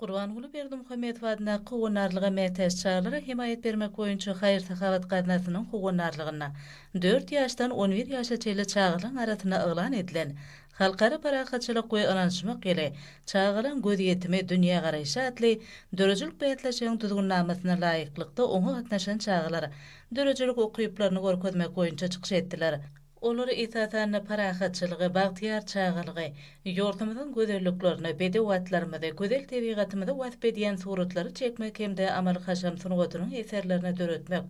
Gurbanguly Berdimuhamedow adyndaky Howandarlyga mätäç çagalara hemaýat bermek boýunça haýyr-sahawat gaznasynyň howandarlygynda dört ýaşdan on bir ýaşa çenli çagalaryň arasynda yglan edilen Halkara parahatçylyk we ynanyşmak ýyly, çagalaryň gözýetimi, dünýägaraýşy atly döredijilik bäsleşigiň düzgünnamasyna laýyklykda oňa gatnaşan çagalar döredijilik ukyplaryny görkezmek boýunça çykyş etdiler. Olar esasanda parahatçylygy, bagtyýar çagalygy, ýurdumyzyň gözelliklerini, bedew atlarymyzy, gözel tebigatymyzy wasp edýän suratlary çekmek hem-de amaly-haşam sungatynyň eserlerini döretmek,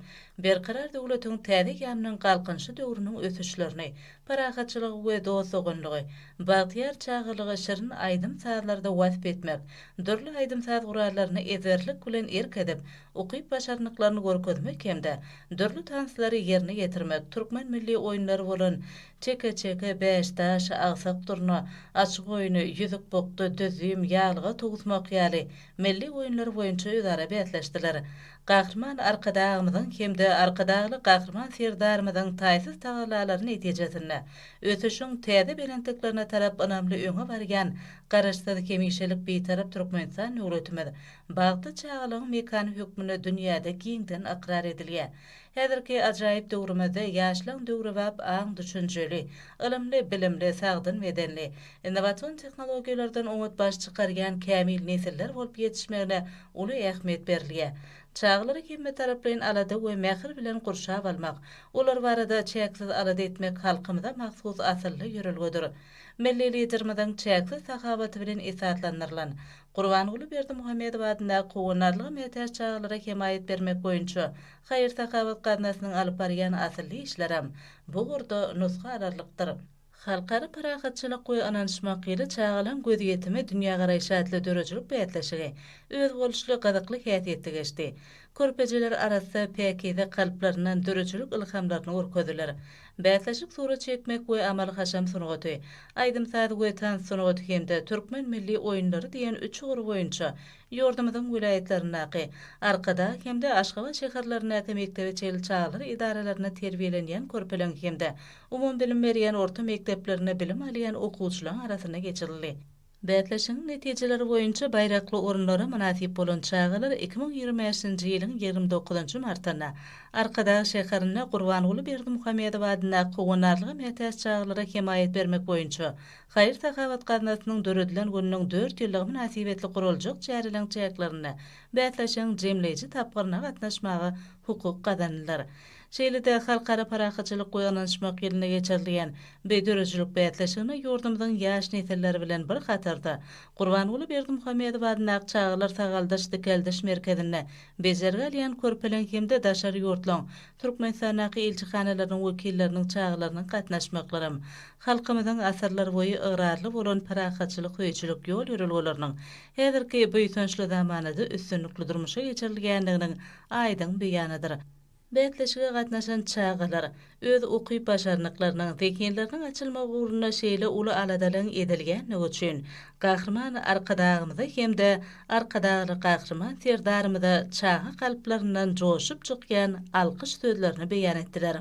Berkarar döwletiň täze eýýamynyň Galkynyşy döwrüniň ösüşlerini, parahatçylygy we dost-doganlygy, bagtyýar çagalygy şirin aýdym-sazlarda wasp etmek, dürli aýdym-saz gurallaryna ezberlik bilen erk edip, ukyp-başarnyklaryny görkezmek hem-de dürli tanslary ýerine ýetirmek, türkmen milli oýunlary bolan çeke-çeke, bäşdaş, agsak durna, açyk oýny, ýüzük bukdy, düzzüm, ýaglyga towusmak ýaly milli oýunlar boýunça özara bäsleşdiler. Gahryman Arkadagymyzyň hem-de Arkadagly Gahryman Serdarymyzyň taýsyz tagallalary netijesinde ösüşiň täze belentliklerine tarap ynamly öňe barýan Garaşsyz, hemişelik Bitarap Türkmenistan döwletimiz Bagtly çagalygyň mekany hökmünde dünýäde giňden ykrar edilýär. Häzirki ajaýyp döwrümizde ýaşlaryň döwrebap aň-düşünjeli, ylymly-bilimli, sagdyn bedenli, innowasion tehnologiýalardan oňat baş çykarýan kämil nesiller bolup ýetişmegine uly ähmiýet berilýär. Çagalary hemmetaraplaýyn alada we mähir bilen gurşap almak, olar barada çäksiz alada etmek halkymyza mahsus asylly ýörelgedir. Milli Liderimiziň çäksiz sahawaty bilen esaslandyrylan Gurbanguly Berdimuhamedow adyndaky Howandarlyga mätäç çagalara hemaýat bermek boýunça haýyr-sahawat gaznasynyň alyp barýan asylly işlerem bu ugurda nusga alarlykdyr. Halkara parahatçylyk we ynanyşmak ýyly Çagalaň gözýetimi, dünýägaraýşy atly döredijilik bäsleşigi özboluşly gyzykly häsiýetde geçdi. Körpejeler arassa, päkize kalplaryndan döredijilik ylhamlaryny görkezdiler. Bäsleşik surat çekmek we amaly-haşam sungaty, aýdym-saz we tans sungaty hem-de türkmen milli oýunlary diýen üç ugur boýunça ýurdumyzyň welaýatlaryndaky, Arkadag hem-de Aşgabat şäherlerindäki mekdebe çenli çagalar edaralarynda terbiýelenýän körpeleriň hem-de umumybilim berýän orta mekdeplerinde bilim alýan okuwçylaryň arasynda geçirildi. Bäsleşigiň netijeleri boýunça baýrakly orunlara mynasyp bolan çagalar 2025-nji ýylyň 29-njy martynda Arkadag şäherinde Gurbanguly Berdimuhamedow adyndaky Howandarlyga mätäç çagalara hemaýat bermek boýunça haýyr-sahawat gaznasynyň döredilen gününiň dört ýyllygy mynasybetli guraljak çäreleriň çäklerinde bäsleşigiň jemleýji tapgyryna gatnaşmaga hukuk gazandylar. Şeýle-de Halkara parahatçylyk we ynanyşmak ýylynda geçirilýän bu döredijilik bäsleşigine ýurdumyzyň ýaş nesilleri bilen bir hatarda, Gurbanguly Berdimuhamedow adyndaky Çagalar sagaldyş-dikeldiş merkezinde bejergi alýan körpeleň hem-de daşary ýurtlaryň Türkmenistandaky ilçihanalarynyň wekilleriniň çagalarynyň gatnaşmaklaram halkymyzyň asyrlarboýy ygrarly bolan parahatçylyk söýüjilik ýol-ýörelgeleriniň häzirki buýsançly zamanada üstünlikli durmuşa geçirilýändiginiň aýdyň beýanydyr. Bäsleşige gatnaşan çagalar öz ukyp-başarnyklarynyň, zehinleriniň açylmagy ugrunda şeýle uly aladalaryň edilýändigi üçin Gahryman Arkadagymyza hem-de Arkadagly Gahryman Serdarymyza çaga kalplaryndan joşup çykýan alkyş sözlerini beýan etdiler.